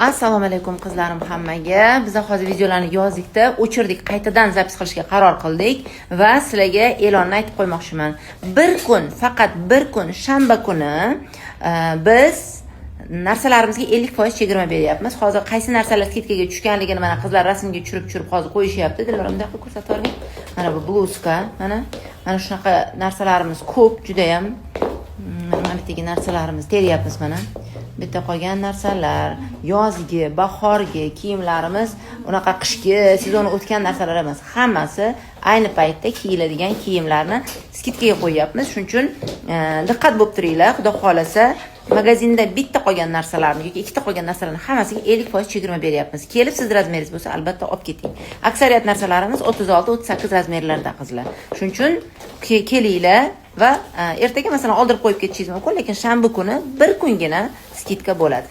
Assalomu alaykum, qizlarim, hammaga. Biz hozir videolarni yozdikda, o'chirdik, qaytadan запись qilishga qaror qildik va sizlarga e'lonni aytib qo'ymoqchiman. Bir kun, faqat bir kun, shanba kuni biz narsalarimizga 50% chegirma beryapmiz. Hozir qaysi narsalar скидка ga tushganligini mana qizlar rasmga tushirib tushirib hozir qo'yishyapti. Dilbar, bunday qilib ko'rsatib yuboring. Mana bu bluzka, mana shunaqa narsalarimiz ko'p judayam. Mana bu yerdagi narsalarimiz teryapmiz, mana bitta qolgan narsalar, yozgi, bahorgi kiyimlarimiz, unaqa qishki sezoni o'tgan narsalar emas, hammasi ayni paytda kiyiladigan kiyimlarni скидка ga qo'yyapmiz. Shuning uchun diqqat bo'lib turinglar. Xudo xohlasa, magazinda bitta qolgan narsalarni yoki ikkita qolgan narsalarni hammasiga 50% chegirma beryapmiz. Kelib, siz razmeringiz bo'lsa, albatta olib keting. Aksariyat narsalarimiz 36, 38 razmerlarda, qizlar. Shuning uchun kelinglar va ertaga, masalan, oldirib qo'yib ketishingiz mumkin, lekin shanba kuni bir kungina скидка bo'ladi.